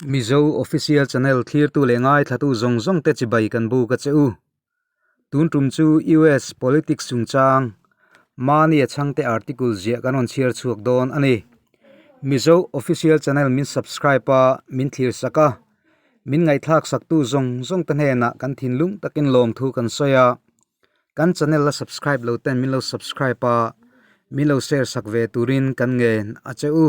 Mizo Official Channel thlirtu leh ngaithlatu zawng zawng te chibai kan buk a che u. Tun tum chu US Politics chungchang Mahni a chhangte article ziah kan rawn chhiar chhuak dawn a ni. Mizo Official Channel min subscribe a, min thlir sak a, min ngaihthlak saktu zawng zawng te hnenah kan thinlung takin lawmthu kan sawi a. Kan channel la subscribe lo ten min lo subscribe a, min lo share sak ve turin kan ngen a che u.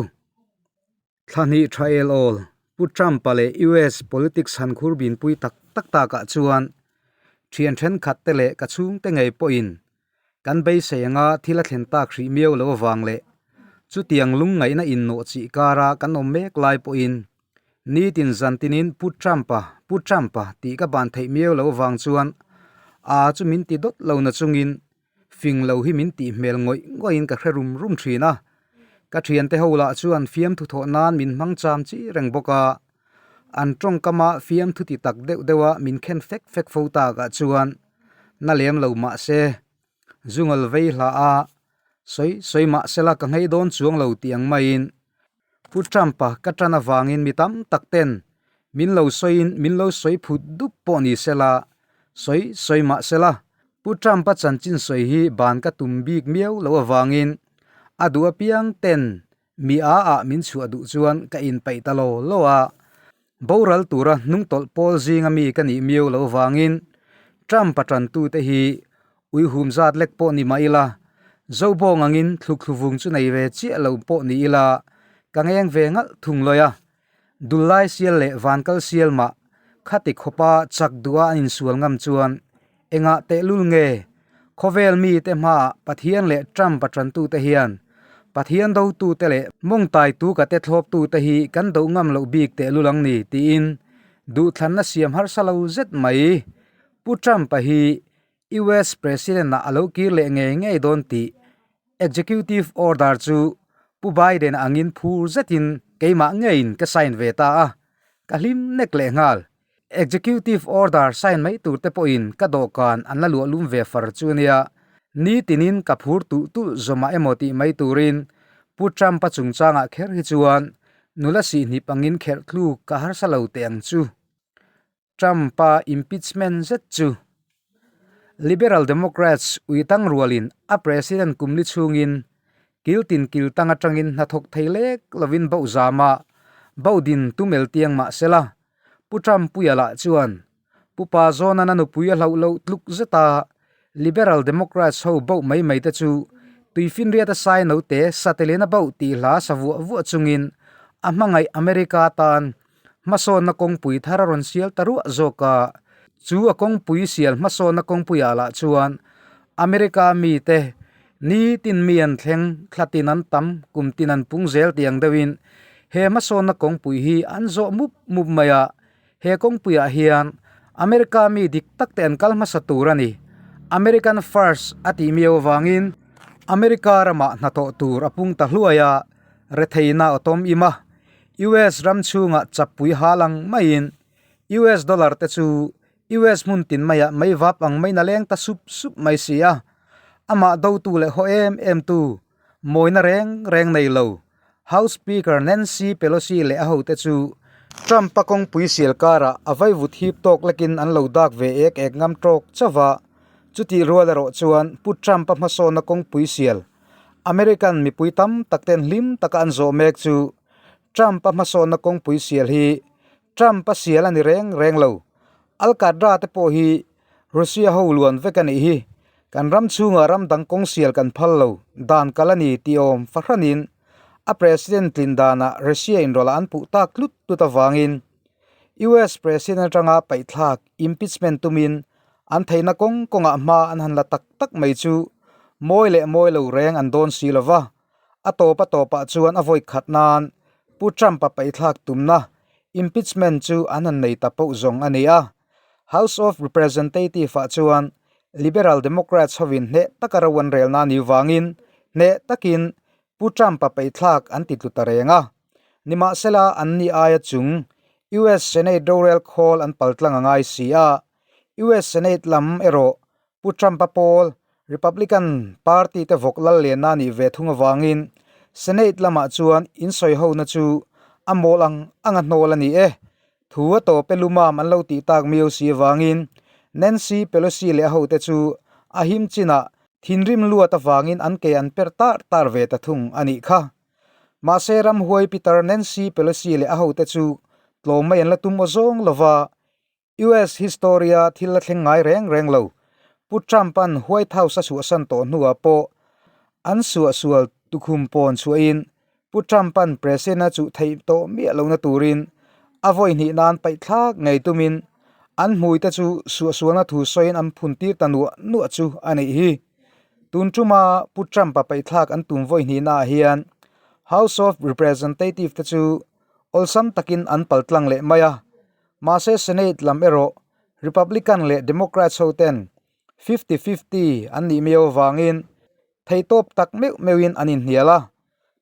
Thla hnih tha el awl, Pu Trump-a leh US politics han khur binpui tak tak takah chuan thian thenkhat te leh ka chhungte ngei pawhin kan beisei anga thil a thlen tak hrih miau lo avang leh chutiang lungngaihna innawh chih kara kan awm mek lai pawhin nitin zantinin Pu Trump-a, Pu Trump-a tih ka ban theih miau lo avang chuan a chu min ti dawt lo na chungin Fing lo hi min tih hmel ngawih ngawihin ka hre rum rum thin a, ka thiante ho lah chuan fiamthu thawh nan min hmang cham chi reng bawk a, an tawngkama fiamthu ti tak deuh deuha min khen fek fek fo takah chuan na lem lo mah se, zungal vei hla a, sawi sawi mah sela ka nghei dawn chuang lo tih ang maiin Pu Trump-a ka tan avangin mi tam tak ten min lo sawiin min lo sawi phut dup pawh ni sela, sawi sawi mah sela, Pu Trump-a chanchin sawi hi ban ka tum bik miau lo avangin a duh apiang ten mi a ah min chhuah duh chuan ka inpeih ta lo lo a, boral tura hnungtawlh pawl zinga mi ka nih miau lo avangin Trump-a tantute hi Uihum zat lek pawh ni mah ila, Zobawng angin thlukthlu vung chu nei ve chiah lo pawh ni ila, ka ngeng ve ngalh thung lawi a. Dullai sial leh Vankal sial mah khati khawpa chak duha an insual ngam chuan engah tehlul nge khawvel mite hmaah Pathian leh Trump a tantute hian Pathian dotute leh mawngtaitu ka te thlawptute hi kan doh ngam loh bik tehlul ang ni tiin duhthlanna siam harsa lo zet mai Pu Trump-a hi US President-ah a lo kir leh ngei ngei dawn tih Executive Order chu Pu Biden-a angin phur zetin keimah ngeiin ka sign ve ta a, ka hlim nek leh nghal. Executive Order sign mai tur te pawhin ka dawhkan an la luah lum ve far chu ania, nitinin ka phur tulh tulh zawmah emaw tih mai turin Pu Trump-a chungchangah kher hi chuan nula sihhnip angin kherh tluk ka harsa lo teh ang chu. Trump-a impeachment zet chu Liberal Democrats uitang rualin a president kumli chhungin kiltin kiltang atangin hnathawk thei lek lovin boh zama boh din tumel tiang mah sela, Pu Trump puia lah chuan Pu Pa Zawnan a nupui a hlauh loh tluk zeta Liberal Democrats ho boh mai mai te chu tuifinriat a sai note satelin a boh tih hla sa vuah vuah chungin a hmangaih America tan Hmasawnna kawngpui thar a rawn sial ta ruah zawk a, chu a kawngpui sial hmasawnna kawngpuiah lah chuan America mite nitin mi an thleng, thlatin an tam, kum tin an pung zel tih ang deuhin he hmasawnna kawngpui hi an zawh mup mup mai a, he kawngpuiah hian America mi dik tak te an kal hmasa tur a ni. American First a tih miau avangin America ramah hnathawh tur a pung ta hluai a, retheihna a tawm im a, US ram chhungah chappui hal ang maiin US dollar te chu US hmun tin maiah mei vap ang maiin a leng ta sup sup mai si a, amah dotu leh haw em em tu mawina reng reng nei lo House Speaker Nancy Pelosi leh a hote chu Trump-a kawngpui sial karah a vaivut hip tawk lekin an lo dak ve ek ek ngam tawk chauh a, chutih rual erawh chuan Pu Trump-a hmasawnna kawngpui sial American mipui tam tak ten hlim taka an zawh mek chu Trump-a hmasawnna kawngpui sial hi Trump-a sial a ni reng reng lo. Al-Qadra te pawh hi Russia ho luan vek a nih hi. Kan ram chhungah ram dang kawng sial kan phal lo, dan kal a ni tih awm fahranin a President tlin danah Russia inrawlh an puh tak tlut tlut avangin US President atanga paihthlak, impeachment, tumin an theihna kawng kawngah hma an han la tak tak mai chu mawi leh mawi lo reng an dawn si lo va, a tawp a tawpah chuan a vawi khat nan Pu Trump-a paihthlak tumna impeachment chu an han nei ta poh zawng a ni a. House of Representative-ah chuan Liberal Democrats hovin hneh taka ro an relna ni vangin hneh takin Pu Trump-a paihthlak an ti tlu ta reng a. Nimahsela anni aia chung US Senate rorel khawl an paltlang a ngai si a, US Senate lam erawh Pu Trump-a pawl Republican Party te vawk lal lenna a nih ve thung avangin Senate lamah chuan insawi hona chu A mawl ang ang a hnawl a ni e. Thu a tawp e lumam an lo tih tak miau si avangin Nancy Pelosi leh a hote chu a him chinah thinrim luat avangin an ke an per tar tar ve ta thung a nih kha. Mahse ramhuai Peter Nancy Pelosi leh a hote chu tlawm mai an la tum aw zawng lova US history-a thil la thleng ngai reng reng lo. Pu Trump-a'n White House a chhuahsan tawh hnuah pawh an suahsual tukhum pawn chhuahin Pu Trump-a'n President a chuh theih tawh miah lohna turin a vawi hnih nan paih thlak ngei tumin an hmuite chu suahsualna thu sawiin an phun tir ta nuah nuah chu a nih hi. Tun tuma Pu Trump-a paih thlak an tum vawi hnihnaah hian House of Representative te chu awlsam takin an paltlang leh mai a. Mahse Senate lam erawh Republican leh Democrats ho ten fifty fifty an nih miau avangin theihtawp tak meuh meuhin an inhnial a.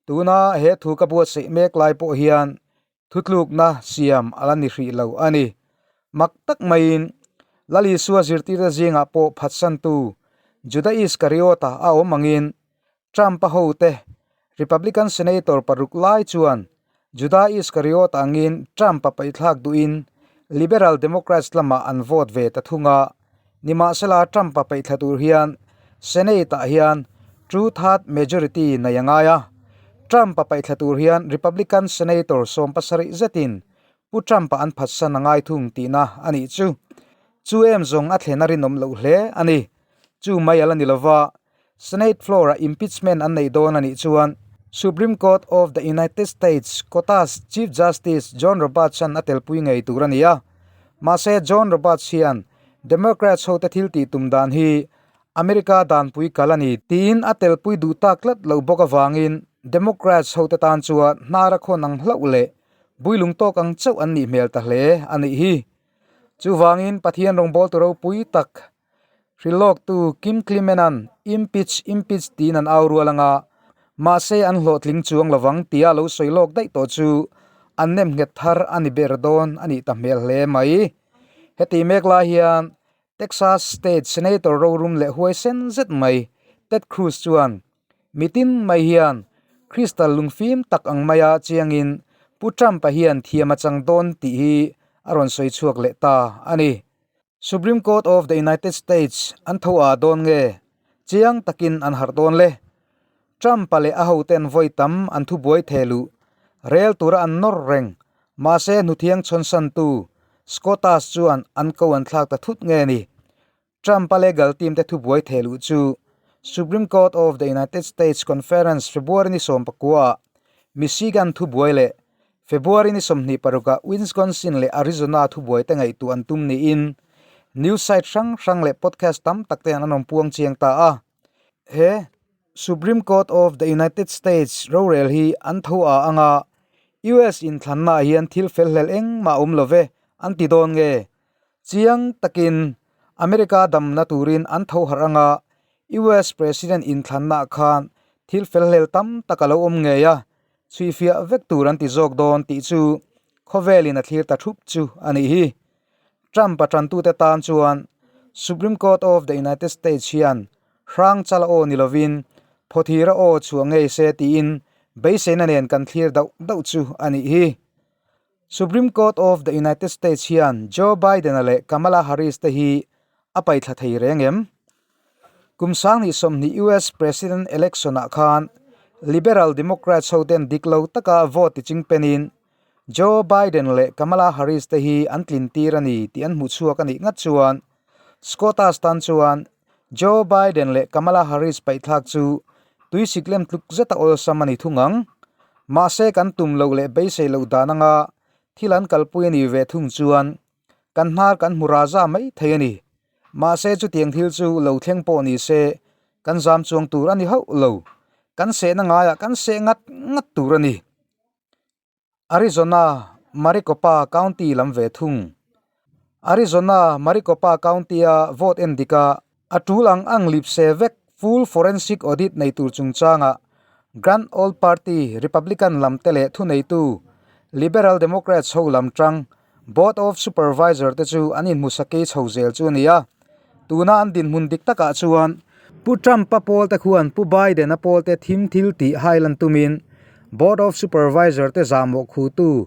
Tuna he thu ka buatsaih mek lai pawh hian thutlukna siam a la ni hrih lo a ni. Mak tak maiin Lal Isua zirtirte zingah pawh phatsantu Juda Iskariota a awm angin Trump-a hote Republican Senator paruk lai chuan Juda Iskariot angin Trump-a paihthlak duhin Liberal Democrats lamah an vote ve ta thung a. Nimahsela Trump-a paihthla tur hian Senate-ah hian two-third majority nei a ngai a. Trump-a paihthla tur hian Republican Senator 70 zetin Pu Trump-a an phatsan a ngai thung tihna a nih chu. Chu em zawng a thlen a rinawm loh hle a ni. Chu mai a la ni lova, Senate floor-ah impeachment an neih dawn a nih chuan Supreme Court of the United States quotas Chief Justice John Roberts-a'n a telpui ngei tur a ni a. Mahse John Roberts hian Democrats hote thil tih tum dan hi America danpui kal a ni tiin a telpui duh tak tlat loh bawk avangin Democrats hote tan chuan hnar a khawn ang hlauh leh builung tawk ang chauh an nih hmel ta hle a nih hi. Chuvangin Pathian rawngbawltu ropui tak Hrilhlawktu Kim Clement-a'n Impeach, impeach tiin an au rual anga, mahse an hlawhtling chuang lovang tia lo sawi lawk daih tawh chu an nem nghet thar a ni ber dawn a nih ta hmel hle mai. Heti mek lai hian Texas State Senator rorum leh huaisen zet mai Ted Cruz chuan mitin mai hian crystal lungfim tak ang maia chiangin Pu Trump-a hian thiam a chang dawn tih hi a rawn sawi chhuak leh ta a ni. Supreme Court of the United States an tho a dawn nge? Chiang takin an harh dawn le. Trump-a leh a hoten vawi tam an thubuai theh luh rel tura an nawr reng. Mahse hnuthiang chhawnsantu Scotus chuan an ko an thlak ta thut nge ni? Trump-a legal team te thubuai theh luh chu Supreme Court of the United States Conference February ni 19 ah Michigan thubuai leh February ni 26 ah Wisconsin leh Arizona thubuai te ngaihtuah an tum niin news site hrang hrang leh podcast tam tak te an rawn puang chiang ta a. He Supreme Court of the United States rorel hi an tho a anga US inthlanna ah hian thil fel hlel engmah a awm lo ve an ti dawn nge? Chiang takin America damna turin an tho harh anga US President inthlanna ah khan thil fel hlel tam tak a lo awm ngei a, chhuihfiah vek tur an ti zawk dawn tih chu khawvelin a thlir ta thup chu a nih hi. Trump-a tantute tan chuan Supreme Court of the United States hian hrang chala aw ni lovin phawthira aw chhuah ngei se tiin beiseina nen kan thlir dauh dauh chu a nih hi. Supreme Court of the United States hian Joe Biden-a leh Kamala Harris te hi a paithla thei reng em? Kum 2020 US President Election-ah khan Liberal Democrats hoten dik lo taka vote tiching penin Joe Biden leh Kamala Harris te hi an tlin tir a ni tih an hmuh chhuak a nih ngat chuan Scotus tan chuan Joe Biden leh Kamala Harris paihthlak chu tuisik lem tluk zeta awlsam a ni thung ang. Mahse kan tum loh leh beisei loh dan anga thil an kalpui a nih ve thung chuan kan hnar kan hmu raza mai thei a ni. Mahse chutiang thil chu lo thleng pawh ni se kan zam chuang tur a ni hauh lo. Kan sehna ngaiah kan seh ngat ngat tur a ni. Arizona Maricopa County lam ve thung. Arizona Maricopa County-a vote en dika a tul ang ang lipse vek full forensic audit nei tur chungchangah Grand Old Party Republican lam te leh thuneitu Liberal Democrats ho lam tang Board of Supervisor te chu an inhmusakei chho zel chu a ni a. Tuna an dinhmun dik takah chuan Pu Trump-a pawl te khuan Pu Biden-a pawl te thim thil tih hailan tumin. Board of Supervisor te zahmawh khutu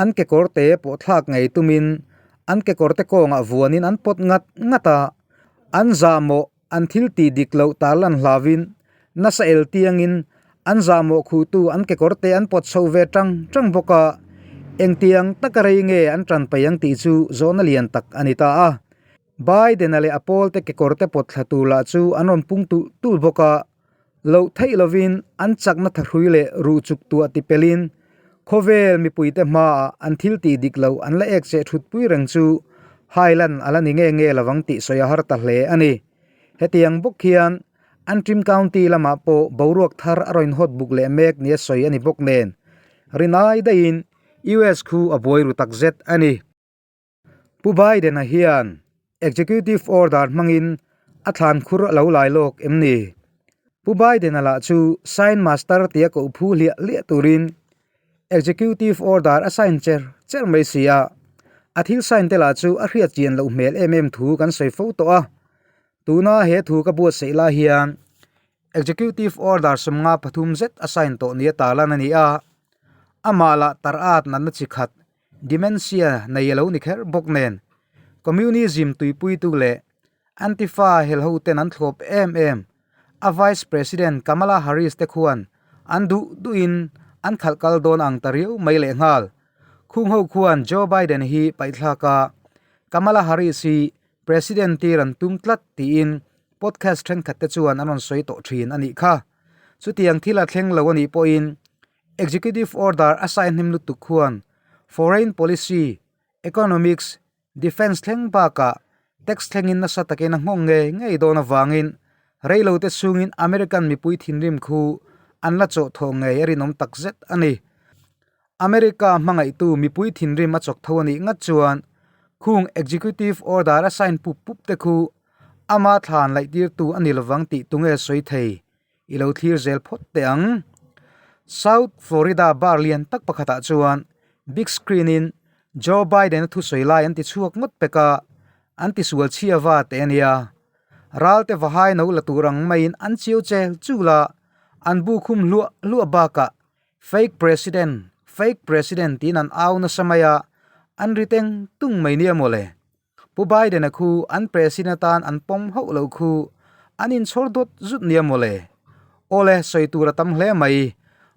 an kekawrte pawh thlak ngei tumin an kekawrte kawngah vuanin an pawt ngat ngat a, an zahmawh an thil tih dik loh tarlan hlauin nasa el tiangin an zahmawh khuhtu an kekawrte an pawt chho ve tang tang bawk a, engtiang taka rei nge an tan paih ang tih chu zawhna lian tak a ni ta a. Biden-a leh a pawlte kekawrte pawt thla tur lah chu an rawn pung tulh tulh bawk a, loh theih lovin an chakna thahrui leh ruh chuk tuah ti pelin khawvel mipuite hmaah an thil tih dik loh an la ek cheh thutpui reng chu hailan a la ni nge nge lovang tih sawi a har ta hle a ni. Hetiang bawk hian Antrim County lamah pawh boruak thar a rawn hawt buk leh mek nia sawi a ni bawk nen rinai daihin US khu a buai ru takzet a ni. Pu Biden-a hian Executive Order hmangin a thlan khur a lo lai lawk em ni? Pu Biden-a lah chu Sign Master tia koh phu hliah hliah turin Executive Order a sign cher cher mai si a, a thil sign te lah chu a hriat chian loh hmel em em thu kan sawi fo tawh a. Tuna he thu ka buatsaih lai hian Executive Order 53 zet a sign tawh nia tarlan a ni a, amah lah tar at natna chi khat Dementia nei a lo ni kher bawk nen, Communism tuipuitu leh Antifa helho ten an thlawp em em a Vice President Kamala Harris te khuan an duh duhin an khalh kal dawn ang ta riau mai lehnghal. Khung ho khuan Joe Biden hi paihthlak a, Kamala Harris hi President tir an tum tlat tiin podcast thenkhat te chuan an rawn sawi tawh thin a nih kha. Chutiang thil a thleng lo a nih pawhin Executive Order a sign hnem lutuk khuan Foreign Policy, Economics, Defence thleng bakah tax thlengin nasa takin a nghawng ngei ngei dawn avangin reilote chhungin American mipui thinrim khu an la chawhthawh ngei a rinawm takzet a ni. America hmangaihtu mipui thinrim a chawk tho a nih ngat chuan khung Executive Order a sign pup pup te khu ama thlan laihtirtu a ni lovang tih tunge sawi thei I lo thlir zel phawt teh ang. South Florida bar lian tak pakhatah chuan big screen in Joe Biden a thusawi lai an ti chhuak ngawt pek a, an ti sual chhia va teh a nia. Ralte vahai no la tur ang maiin an chiu chel chul a, an bu khum hluah hluah bakah Fake President, Fake President tiin an au nasa mai a, an ri teng tung mai nia mawle. Pu Biden-a khu an President atan an pawm hauh loh khu an inchhawr dawt zut nia mawle. Awle, sawi tur a tam hle mai.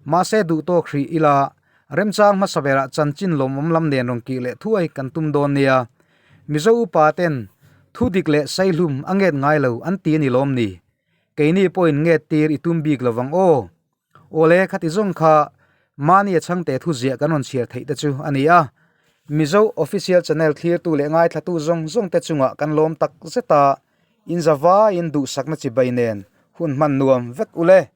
Mahse duh tawk hrih ila, remchang hmasa berah chanchin lawmawm lam nen rawn kih leh thuai kan tum dawn nia. Mizo upa ten thu dik leh saihlum a nget ngai lo an ti a ni lawm ni? Keini pawhin nget tir i tum bik lovang aw. Awle, khati zawng kha mahni a chhangte thu ziah kan rawn chhiar theih te chu a ni a. Mizo Official Channel thlirtu leh ngaithlatu zawng zawng te chungah kan lawm tak zet a, inzavaiin duhsakna chibai nen hun hman nuam vek ule.